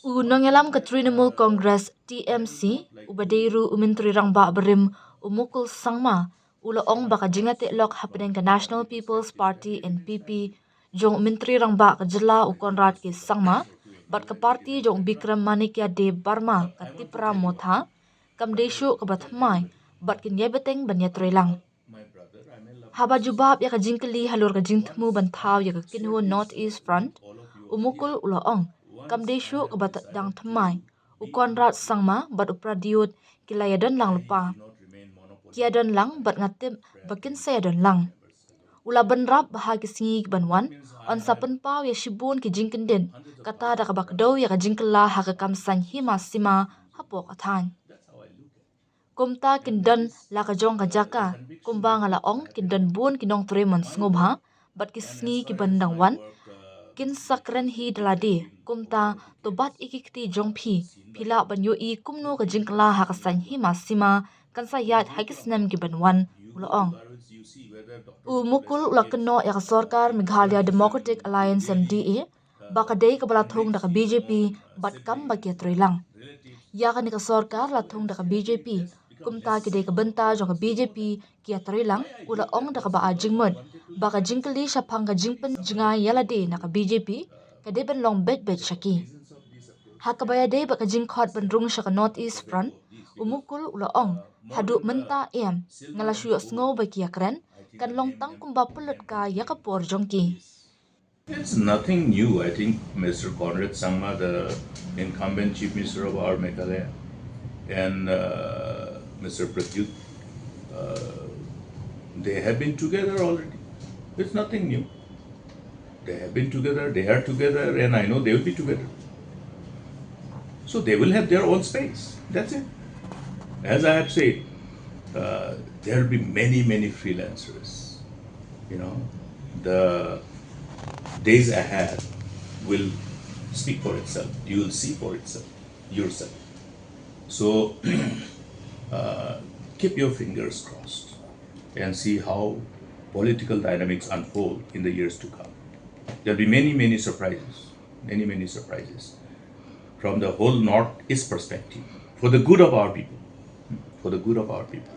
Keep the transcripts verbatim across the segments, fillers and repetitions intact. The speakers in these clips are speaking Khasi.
U nongïalam ka Trinamool Congress, T M C, uba dei ruh u Myntri Rangbah barim, u Mukul Sangma, u la ong ba ka jingïateh lok hapdeng ka National People's Party, N P P, jong u Myntri Rangbah ka jylla, u Conrad K Sangma, bad ka party jong u Bikram Manikya Debbarma, ka Tipra Motha, kam dei shuh kaba thymmai, bad kin ïai bteng ban ïatreilang. Haba jubab ïa ka jingkylli halor ka jingthmu ban thaw ïa ka kynhun North East Front, u Mukul u la ong, kam dei shuh kaba dang thymmai. U Conrad Sangma bad u Pradyot ki la ïadon lang lypa. Ki ïadon lang bad nga tip ba kin sa ïadon lang. U la bynrap ba ha ki sngi ki ban wan, yn sa pynpaw ïa shibun ki jingkyndit, kata da kaba kdew ïa ka jingkylla ha ka kam saiñ hima sima hapoh ka thaiñ. Kumta kin don la ka jong ka jaka, kumba nga la ong kin don bun ki nongtrei mon sngewbha, bad ki sngi ki ban dang wan, kin sa kren hi da lade, kumta to bat ïa ki kti jong phi, phi lah ban ïohi kumno ka jingkylla ha ka saiñ hima sima, kan sa ïaid ha ki snem ki ban wan, u la ong. U Mukul u la kynnoh ïa ka sorkar Meghalaya Democratic Alliance, M D A, ba ka dei kaba la thung da ka B J P, bad kam ba ki ïatreilang. Ïa kane ka sorkar la thung da ka B J P, kumta ki dei ka bynta jong ka B J P ki ïatreilang, u la ong da kaba ai jingmut ba ka jingkylli shaphang ka jingpynjngai ïa lade na ka B J P ka dei ban long beit beit sha ki. Ha kaba ïadei bad ka jingkhot ban rung sha ka North East Front, u Mukul u la ong, haduh mynta em, nga la shu ïohsngew ba ki ïakren, kan long tang kumba pynlut ka ïa ka por jong ki. It's nothing new. I think Mister Conrad Sangma, the incumbent Chief Minister of our Meghalaya, and uh, Mister Pradyot, uh, they have been together already. It's nothing new. They have been together, they are together, and I know they will be together. So they will have their own space. That's it. As I have said, uh, there will be many, many freelancers. You know, the days ahead will speak for itself. You will see for itself, yourself. So uh, keep your fingers crossed and see how political dynamics unfold in the years to come. There'll be many, many surprises, many, many surprises from the whole Northeast perspective, for the good of our people, for the good of our people.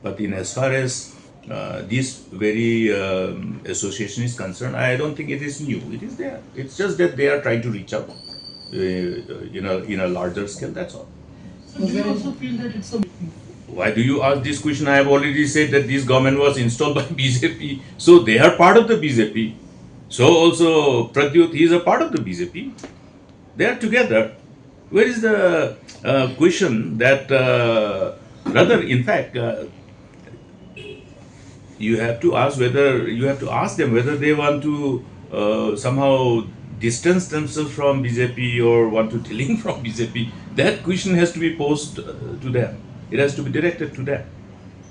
But in as far as uh, this very um, association is concerned, I don't think it is new. It is there. It's just that they are trying to reach out uh, in a in a larger scale. That's all. So do you also feel that it's a Why do you ask this question? I have already said that this government was installed by B J P. So they are part of the B J P. So also Pradyot, he is a part of the B J P. They are together. Where is the uh, question that, uh, rather, in fact, uh, you have to ask whether you have to ask them whether they want to uh, somehow distance themselves from B J P or want to dealing from B J P. That question has to be posed uh, to them. It has to be directed to them.